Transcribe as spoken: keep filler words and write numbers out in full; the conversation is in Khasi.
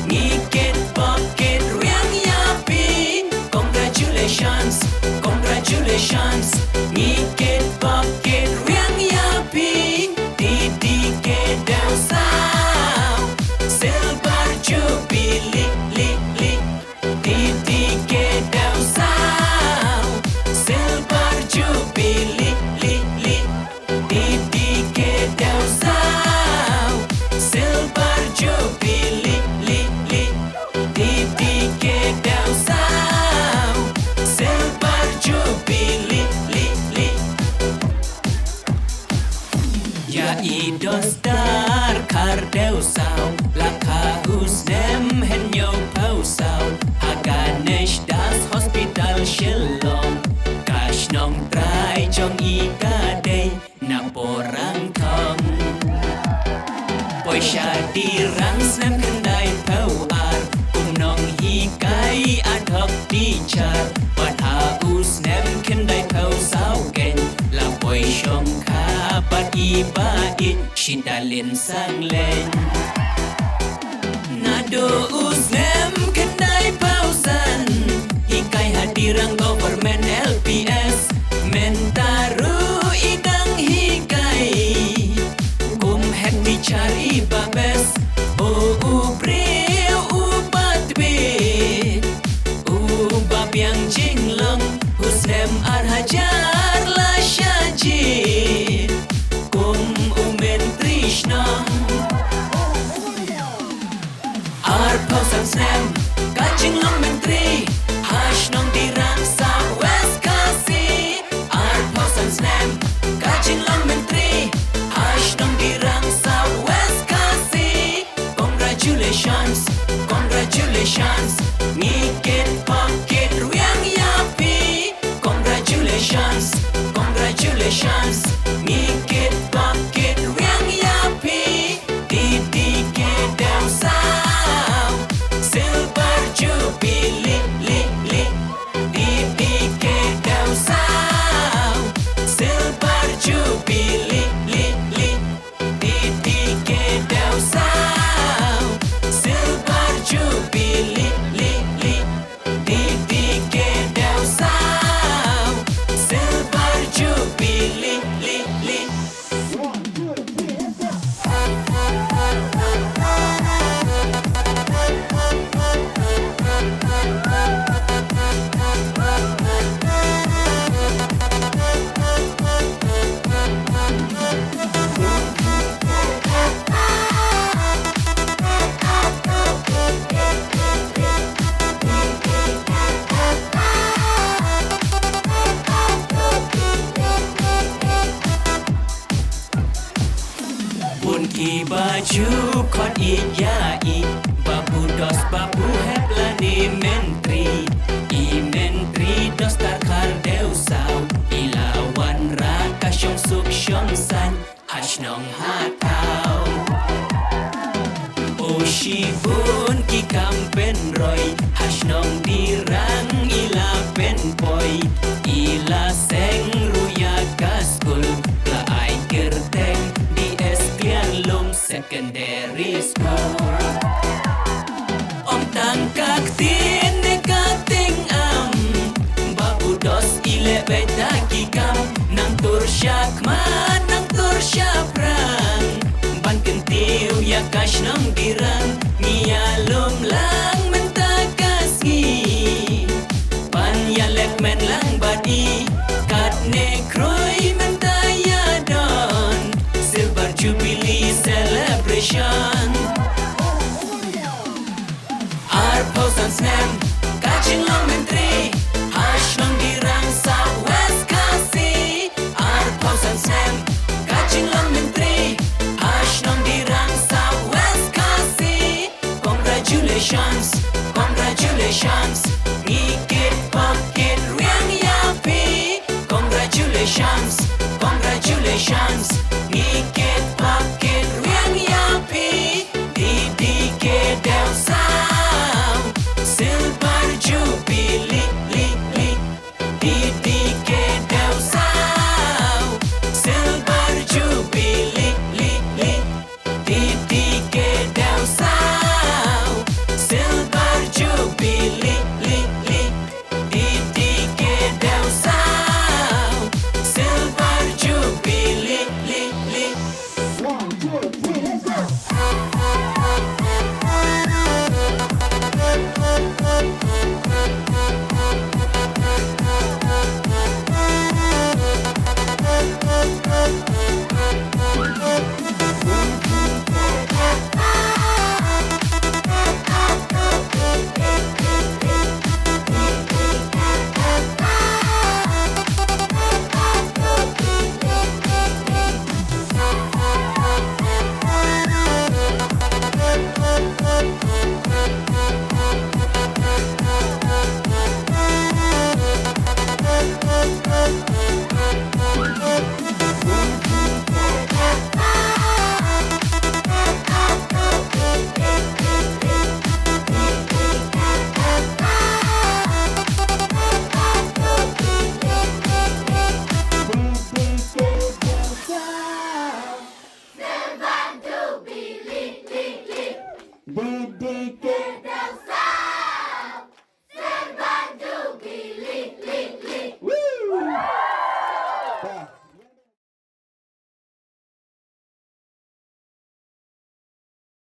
Ngi kit bok kit riang ïa phi. Congratulations, congratulations. Ngi kit bok kit riang ïa phi. Didi ke dau saw, Silver Jubilee, li, li. Didi ke dau saw, Silver Jubilee, li, li. Didi ke dau saw, Silver Jubilee, li, li. Didi ke dau saw, Silver Jubilee, li, li. Ïa i Dostar Khar Dewsaw, la kha u snem hynñiew phew saw, ha Ganesh Das Hospital Shillong, ka shnong trai jong i ka dei na Porangthong. Poi sha Dirrang snem khyndai phew ar, kum nonghikai ad hoc teacher, bad ha u snem khyndai phew saw keiñ, la poi shongkha bad i Bah Ïeit Shitalin Sangleiñ. Naduh u snem khyndai phew san, hikai ha Dirrang Government L P S, mynta ruh i dang hikai. Kum head teacher i Bah Best, o u briew uba tbit, uba biang jinglong, u snem ar hajar la shah jied kum u myntri shnong. Arphew san snem ka jinglong myntri ha shnong Dirrang South West Khasi. Arphew san snem ka jinglong myntri ha shnong Dirrang South West Khasi. Congratulations, congratulations. Ngi kit bok kit riang ïa phi. Congratulations, congratulations. Ngi kit bok kit riang ïa phi. Didi ke dau saw, Silver Jubilee, li, li. Didi ke dau saw, Silver Jubilee, li, li. Didi ke dau saw, Silver Jubilee, li, li. Didi ke dau saw, Silver Jubilee, li, li. Bun kiba ju khot ïeit ïa i, Babu Dos, Babu Hep lane Myntri. I Myntri Dos Tar Khar Dewsaw, i la wanrah ka shong suk shong saiñ ha shnong ha thaw. O shibun ki kam pynroi ha shnong Dirrang i la pynpoi. I la seng ruh ïa ka skul, la ai kyrteng D S Kliarlum Secondary School. Ym tang ka ktien ne ka tyngam, Babu Dos i leh beit da ki kam. Nang tur shakhmat, nang tur shaphrang, ban kyntiew ïa ka shnong Dirrang. Ngi ïalum lang mynta ka sngi ban ïaleh kmen lang bad i. Katne khroi mynta ïa don Silver Jubilee Celebration. Arphew san snem ka jinglong myntri ha shnong Dirrang South West Khasi. Arphew san snem ka jinglong myntri ha shnong Dirrang South West Khasi. Congratulations, congratulations. Ngi kit bok kit riang ïa phi. Congratulations, congratulations. Ngi kit bok kit riang ïa phi. Didi ke dau saw, Silver Jubilee, li, li. Didi ke dau saw, Silver Jubilee, li, li. Didi ke dau saw, D D K